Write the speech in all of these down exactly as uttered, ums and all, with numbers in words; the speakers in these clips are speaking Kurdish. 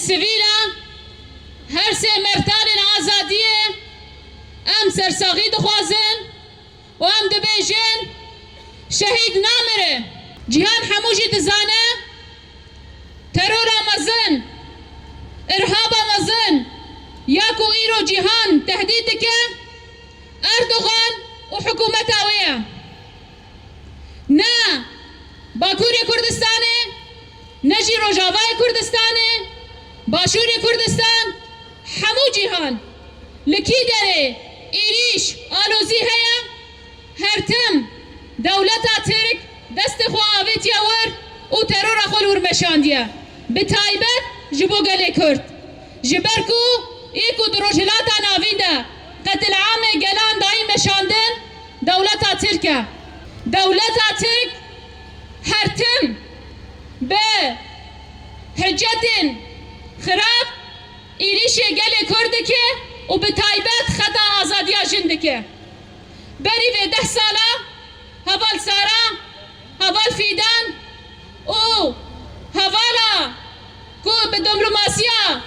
Sivîla her sê mertalên azadiyê em sersaxî dixwazin û em dibêjin, şehîd namire. Cîhan hemû jî dizane, terora mezin, irhaba mezin ya ku îro cîhan tehdît dike, Erdogan û hikûmeta wê ye. Ne Bakurê Kurdistanê, ne jî Rojavayê Kurdistanê, Başûrê Kurdistan, hemû cîhan. Li kî derê êrîş, alozî heye, her tim dewleta Tirk destê xwe avêtiye wir û terora xwe li wir meşandiye. Bi taybet ji bo gelê Kurd. Ji ber ku ê ku di Rojhilata Navîn de qetil amê gelan dayî meşandin, dewleta Tirk e. Dewleta Tirk her tim bi hicetên xirab êrîşê gelê Kurd dike û bi taybet xeta azadiya jin dike. Berî vê deh sala heval Sara, heval Fîdan û hevala ku bi diplomasiya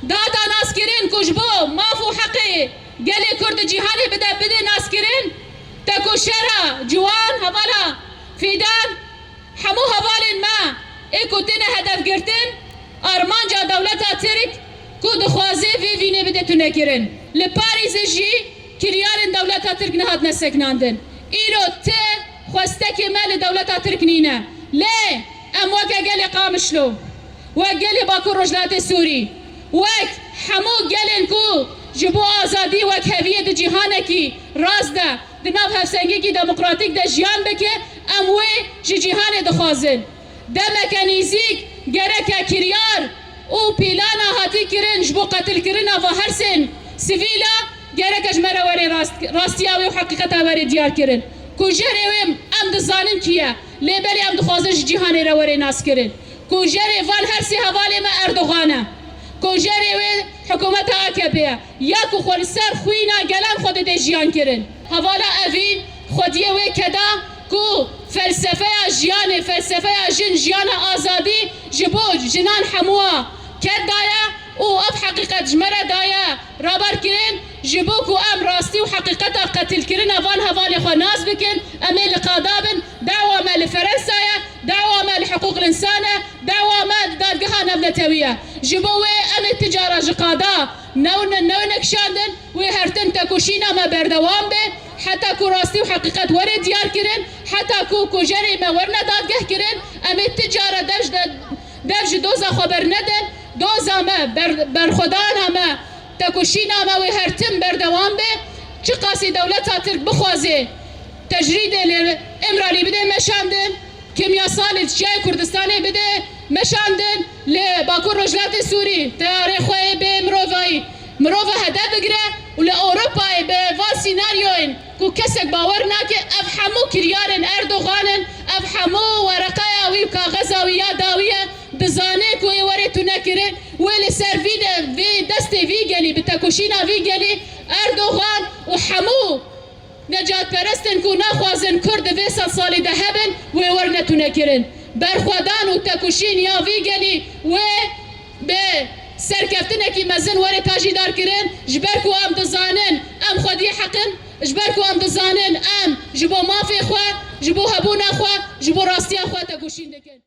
dihata naskirin ku ji bo maf û heqê gelê Kurd di cîhanê bide, bide naskirin, tekoşera ciwan hevala Fîdan, hemû hevalên me ê ku têne hedefgirtin, armanca dewleta Tirk ku dixwaze vê vînê bide tunekirin. Li Parîzê jî kiryarên dewleta Tirk nehatine sekinandin. Îro ti xwestekê me li dewleta Tirk nîne. Lê em weke gelê Qamişlo, wek gelê Bakur Rojhilatê Sûrî, wek hemû gelên ku ji bo azadî wek heviyê di cîhanekî rast de, di nav hevsengekî demokratîk de jiyan bike, em wê ji cîhanê dixwazin. Demeke nêzîk gereke kiryar û pîlana hatî kirin ji bo qetilkirina va hersên sivîla gereke ji me re were rast-, rastiya wê û heqîqeta were diyar kirin. Kujerê wê em dizanin kî ye, lê belê em dixwazin ji cîhanê re were naskirin. Kujerê van hersê hevalê me Erdogan e. Kujerê wê hikûmeta A K P ye. Ya ku xwe li ser xwîna gelan xwe dide jiyan kirin. Hevala Evîn xwediyê wê keda ku felsefeya jiyanê, felsefeya jin, jiyana azadî ji bo jinan hemûa ked daye û ev heqîqet ji me re daye rabar kirin, ji bo ku em rastî û heqîqeta qetilkirina van hevalê xwe nas bikin, em ê li qada bin, dawa me li Ferensa ye, dawa me li hiqûq linsan e, dawa me li dadgeha navnetewî ye. Ji bo wê em ê ti cara ji qada newne-, newne kişandin, wê her tim tekoşîna me berdewam be, heta ku rastî û heqîqet were diyar kirin, heta ku kujerê me werine dadgeh kirin, em ê ti cara dev ji de-, dev ji doza xwe bernedin, doza me, ber-, berxwedana me, tekoşîna me wê her tim berdewam be. Çiqasî dewleta Tirk bixwaze tecrîdê li Îmralî bide meşandin, kimyasalê li Çiyayê Kurdistanê bide meşandin, li Bakur Rojhilatê Sûrî teyarê xwe yê bê mirovayî, mirova hedef bigire û li Ewropayê bi van sînaryoyên ku kesek bawer nake, ev hemû kiryarên Erdogan in, ev hemû wereqeya wî û kaxeza wî ya dawî ye, dizane ku ê were tune kirin, wê li ser vî de, vê destê vî gelî, bi tekoşîna vî gelî Erdogan û hemû necatperestên ku naxwazin Kurd di vê sed salî de hebin, wê werine tune kirin. Berxwedan û tekoşîn ya vî gelî wê bi serkeftinekî mezin were tajîdar kirin, ji ber ku em dizanin em xwediyê heq in, ji ber ku em dizanin em ji bo mafê xwe, ji bo hebûna xwe, ji bo rastiya xwe tekoşîn dikin.